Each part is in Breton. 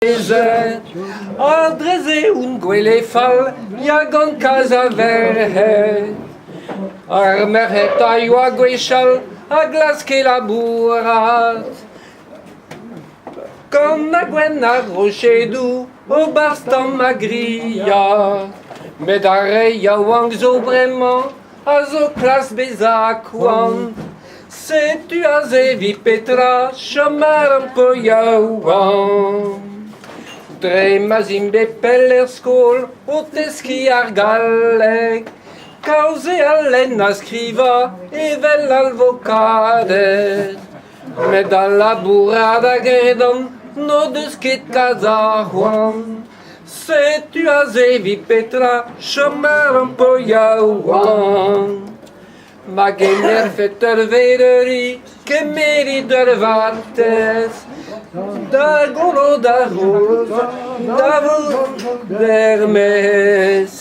Ha dre-se on gwele fall, ya gant kalz a verc'hed. Ar merc'hed a yoa gwechall a glaske labourat. Gant ha gwenn ar rochedoù ober stamm ha grilhad. Met ar re yaouank zo bremañ a zo klask bezañ koant. Setu aze evit petra chom a ranko yaouank. Dre ma'z int bet pell er skol o teskiñ ar galleg, kaozeal lenn ha skrivañ evel alvokaded. Met al labourat a gredan n'o deus ket kalz a c'hoant. Setu aze evit petra chom a ranko yaouank. Ma gemerfet ur vereuri, kemerit ur vatezh da golo da roz, da vout er-maez.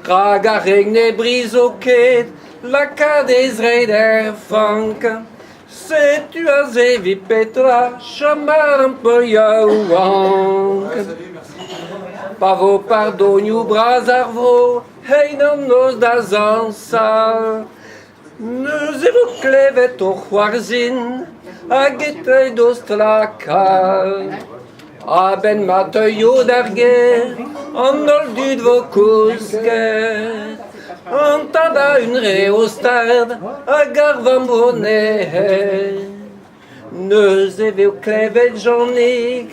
Rak ar re ne brizo ket lakaat he zreid er fank. Setu aze evit petra chom a rampo yaouank. Pa vo pardonioù bras ar vro, Hein an noz da zañsal Neuze vo klevet o c'hoarzhin hag e teuy d'o stlakal A-benn ma teuio d'ar gêr an holl dud vo kousket An tad a hunvre stard hag ar vamm vo nec'het Neuze 'vo klevet Janig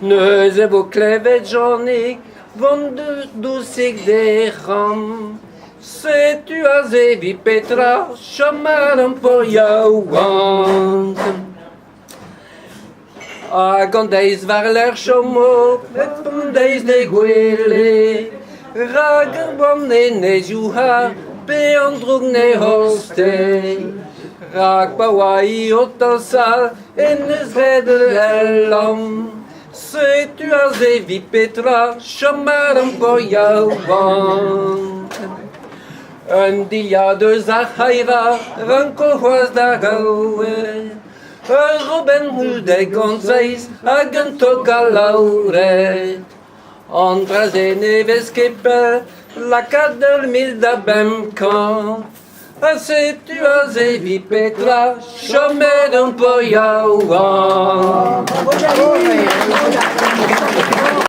Neuze 'vo klevet Janig 'vont dousik d'he c'hambr. Setu aze evit petra chom ar ampour yaouank. Hag an deiz war-lerc'h chomo hep an deiz d'he gwele. Rak ar boan enezioù ha pe an droug ne hoste. Rak pa oa hi o tañsal en deus graet ul lamm. Setu aze evit petra chom ar ampour yaouank. Un dilhad eus ar c'haerañ ranko c'hoazh da gaout. Ur robenn rudek gant seiz hag un tok alaouret. An dra-se ne vez ket pell lakaat ur mil da 500. Ha setu aze evit petra chomet on po yaouank.